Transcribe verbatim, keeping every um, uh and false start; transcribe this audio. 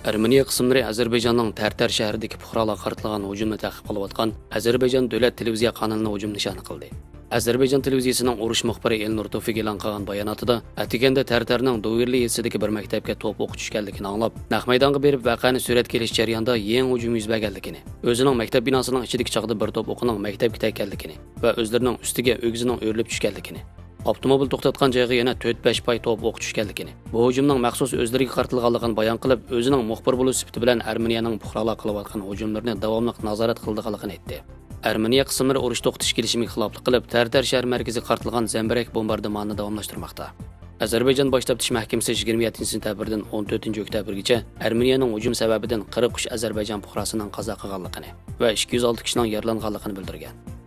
ئەرمېنىيە قىسىملىرى ئەزەربەيجاننىڭ تەرتەر شەھىرىدىكى پۇقرالارغا قارىتىلغان ھۇجۇمنى تەقىب قىلىۋاتقان ئەزەربەيجان دۆلەت تېلېۋىزىيە قانىلىنى ھۇجۇم نىشانى قىلدى. ئەزەربەيجان تېلېۋىزىيىسىنىڭ ئۇرۇش مۇخبىرى ئېلنۇر توفىق ئېلان قىلغان باياناتىدا، ئەتىگەندە تەرتەرنىڭ دوۋېرلى يېزىسىدىكى بىر مەكتەپكە توپ ئوقى چۈشكەنلىكىنى ئاڭلاپ، نەق مەيدانغا بېرىپ ۋەقەنى سۈرەتكە ئېلىش جەريانىدا يېڭى ھۇجۇم يۈز بەرگەنلىكىنى، ئۆزىنىڭ مەكتەپ بىناسىنىڭ ئىچىدىكى چاغدا بىر توپ ئوقىنىڭ مەكتەپكە تەگكەنلىكىنى ۋە ئۆزلىرىنىڭ ئۈستىگە ئۆگزىنىڭ ئۆرۈلۈپ چۈشكەنلىكىنى، ئاپتوموبىل توختاتقان جايغا يەنە تۆت-بەش پاي توپ ئوقى چۈشكەنلىكىنى، بۇ ھۇجۇمنىڭ مەخسۇس ئۆزلىرىگە قارىتىلغانلىقىنى بايان قىلىپ، ئۆزىنىڭ مۇخبىر بولۇش سۈپىتى بىلەن ئەرمېنىيەنىڭ پۇقرالارغا قىلىۋاتقان ھۇجۇملىرىنى داۋاملىق نازارەت قىلىدىغانلىقىنى ئېيتتى. ئەرمېنىيە قىسىملىرى ئۇرۇش توختىتىش كېلىشىمىگە خىلاپلىق قىلىپ، تەرتەر شەھەر مەركىزىگە قارىتىلغان زەمبىرەك بومباردىمانىنى داۋاملاشتۇرماقتا. ئەزەربەيجان باش تەپتىش مەھكىمىسى يىگىرمە يەتتىنچى سېنتەبىردىن ئون تۆتىنچى ئۆكتەبىرگىچە ئەرمېنىيەنىڭ ھۇجۇمى سەۋەبىدىن قىرىق ئۈچ ئەزەربەيجان پۇقراسىنىڭ قازا قىلغانلىقىنى ۋە ئىككى يۈز ئالتە كىشىنىڭ يارىلانغانلىقىنى بىلدۈرگەن.